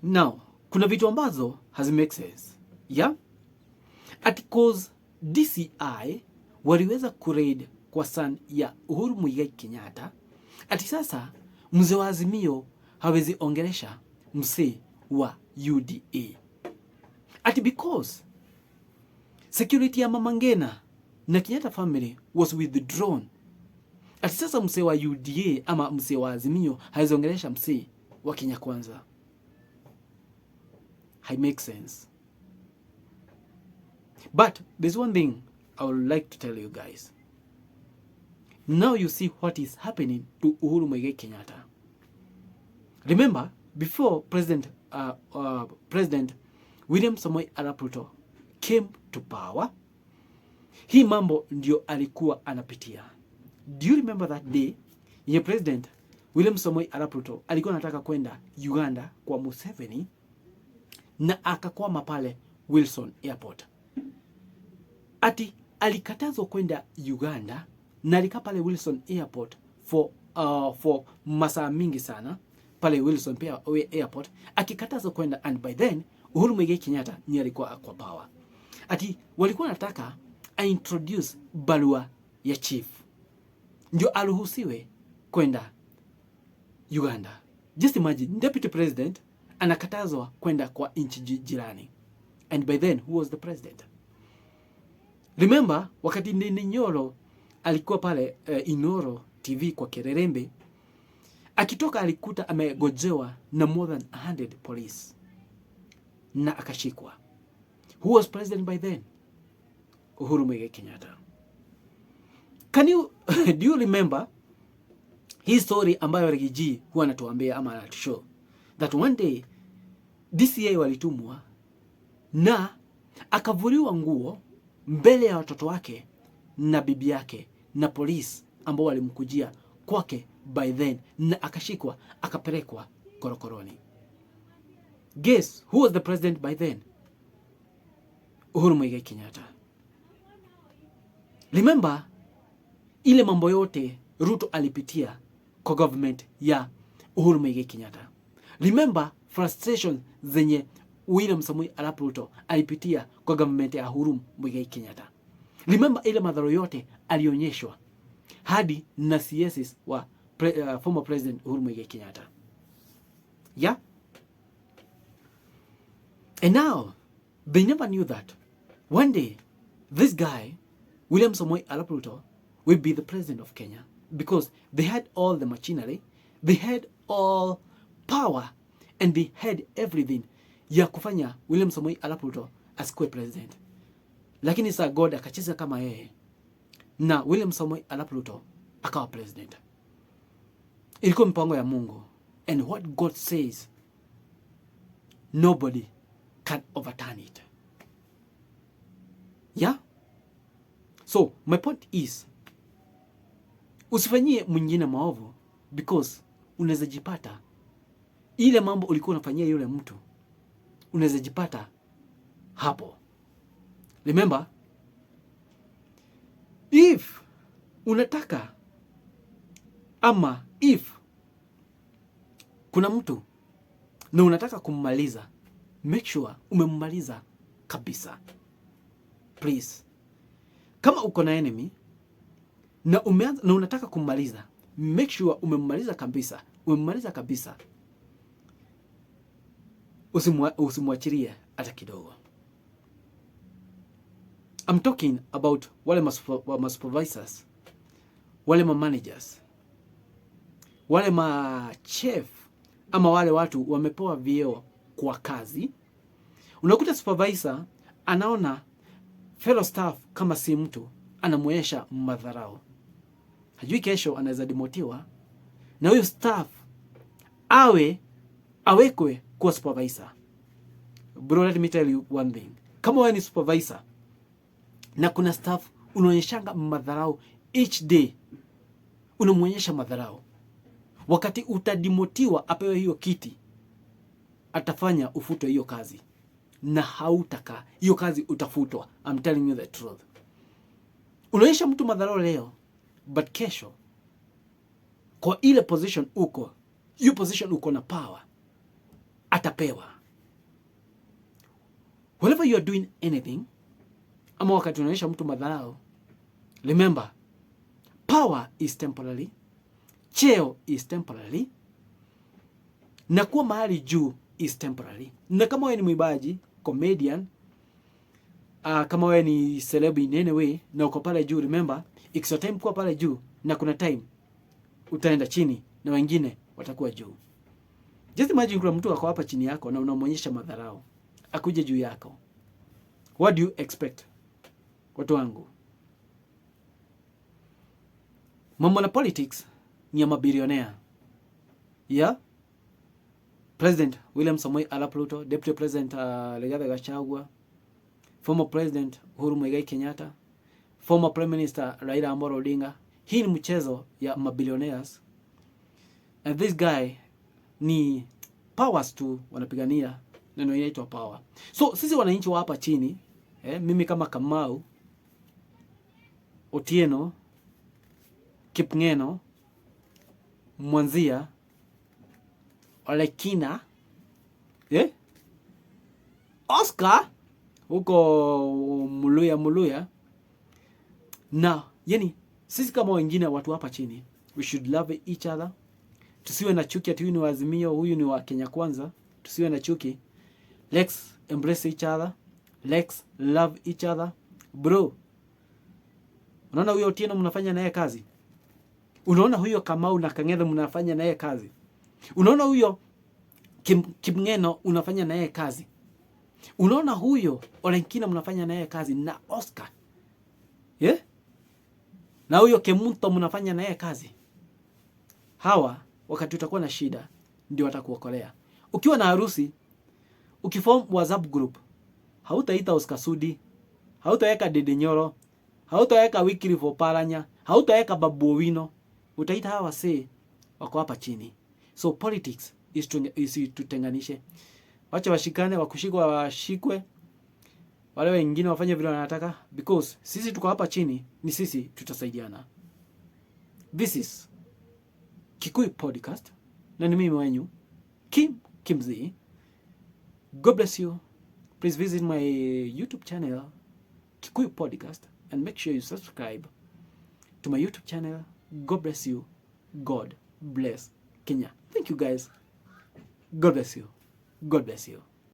Now, kuna vitu ambazo hazi make sense. Yeah? Ati cause DCI waliweza kuraid kwa son ya Uhuru Muigai Kenyatta, ati sasa mzee wa Azimio hawezi ongelesha mzee wa UDA. Ati because security ya Mama Ngina na Kenyatta family was withdrawn. Ati sasa mzee wa UDA ama mzee wa Azimio hawezi ongelesha mzee wa Kenya Kwanza. Hai make sense. But there's one thing I would like to tell you guys. Now you see what is happening to Uhuru Muigai Kenyatta. Remember, before President William Samoei Arap Ruto came to power, hii mambo ndio alikuwa anapitia. Do you remember that day yenye President William Samoei Arap Ruto alikuwa anataka kwenda Uganda kwa Museveni na akakwama pale Wilson Airport? Ati alikatazwa kwenda Uganda na alikaa pale Wilson Airport for masaa mingi sana pale Wilson pia Airport akikatazwa kwenda, and by then Uhuru Muigai Kenyatta ni alikuwa kwa power. Ati walikuwa wanataka a introduce barua ya chief ndio aruhusiwe kwenda Uganda. Just imagine, deputy president anakatazwa kwenda kwa nchi jirani, and by then who was the president? Remember wakati Ndindi Nyoro alikuwa pale Inoro TV kwa Kererembe, akitoka alikuta amegojewa na more than 100 police na akashikwa. Who was president by then? Uhuru Muigai Kenyatta. Can you do you remember hii story ambayo Riggy G huwa anatuambia ama anatushow that one day DCI walitumwa na akavuliwa nguo mbele ya watoto wake na bibi yake na polisi ambao walimkujia kwake by then, na akashikwa akapelekwa korokoroni. Guess who was the president by then? Uhuru Muigai Kenyatta. Remember ile mambo yote Ruto alipitia kwa government ya Uhuru Muigai Kenyatta. Remember frustration zenye William Samoei Arap Ruto alipitia kwa government ya Uhuru Muigai Kenyatta. Remember ile madhara yote alionyeshwa hadi na CSs wa former President Uhuru Muigai Kenyatta. Yeah? And now they never knew that one day this guy William Samoei Arap Ruto will be the president of Kenya, because they had all the machinery, they had all power and they had everything ya kufanya William Samoei Arap Ruto asikuwe president. Lakini sa God akacheza kama yeye na William Samoei Arap Ruto akawa president. Ilikuwa mpango ya Mungu, and what God says, nobody can overturn it. Yeah? So my point is, usifanyie mwingine maovu because unaweza jipata ile mambo ulikuwa unafanyia yule mtu, unaweza jipata hapo. Remember, if unataka ama if kuna mtu na unataka kummaliza, make sure umemmaliza kabisa. Please, kama uko na enemy na umeanza na unataka kummaliza, make sure umemmaliza kabisa, umemmaliza kabisa, usimwachilie hata kidogo. I'm talking about wale ma supervisors, wale ma managers, wale ma chef ama wale watu wamepewa vyeo kwa kazi. Unakuta supervisor anaona fellow staff kama si mtu, anamwonyesha madharau, hajui kesho anaweza demotiwa na huyu staff awe awekwe kuwa supervisor. Bro, let me tell you one thing. Kama wewe ni supervisor na kuna staff unaonyeshanga madharau each day, unamwonyesha madharau, wakati utademotiwa apewe hiyo kiti, atafanya ufutwe hiyo kazi na hautaka hiyo kazi, utafutwa. I'm telling you the truth. Unaonyesha mtu madharau leo, but kesho kwa ile position uko, hiyo position uko na power, Atapewa. Whenever you are doing anything, ama wakati unaonyesha mtu madharau, remember power is temporary, cheo is temporary, na kuwa mahali juu is temporary. Na kama wewe ni mwimbaji, comedian, kama wewe ni celeb in any way na uko pale juu, remember it's your time kuwa pale juu, na kuna time utaenda chini na wengine watakuwa juu. Just imagine kuna mtu ako hapa chini yako na unamwonyesha madharau, akuje juu yako. What do you expect? Watu wangu, mambo na politics ni ya mabilionea. Yeah? President William Samoei Arap Ruto, Deputy President Rigathi Gachagua, former President Uhuru Muigai Kenyatta, former Prime Minister Raila Amolo Odinga. Hii ni mchezo ya mabilionaires. And this guy ni powers tu wanapigania, neno inaitwa power. So sisi wananchi wa hapa chini, mimi kama Kamau Otieno Kipngeno Mwanzia Olekina, Oscar huko Muluya Muluya, na yani sisi kama wengine watu hapa chini, we should love each other. Tusiwe na chuki ati huyu ni wa Azimio, huyu ni wa Kenya Kwanza. Tusiwe na chuki. Let's embrace each other. Let's love each other. Bro, unaona huyo Otieno mnafanya naye kazi? Unaona huyo Kamau na Kang'ethe mnafanya naye kazi? Unaona huyo Kipngeno unafanya naye kazi? Unaona huyo Olenkina mnafanya naye kazi na Oscar? Yeah? Na huyo Kemunto mnafanya naye kazi. Hawa wakati utakuwa na shida ndio watakuokolea. Ukiwa na harusi, ukiform WhatsApp group, hautaita Oscar Sudi, hautaweka Ndindi Nyoro, hautaweka Wycliffe Oparanya, hautaweka Babu Owino, utaita hawa wasee wako hapa chini. So politics isitutenganishe. Wacha washikane, wakushikwa washikwe, wale wengine wafanye vile wanataka, because sisi tuko hapa chini, ni sisi tutasaidiana. This is Kikuyu Podcast na ni mimi wenyu Kim Kimzi. God bless you. Please visit my YouTube channel Kikuyu Podcast and make sure you subscribe to my YouTube channel. God bless you. God bless Kenya. Thank you guys. God bless you. God bless you.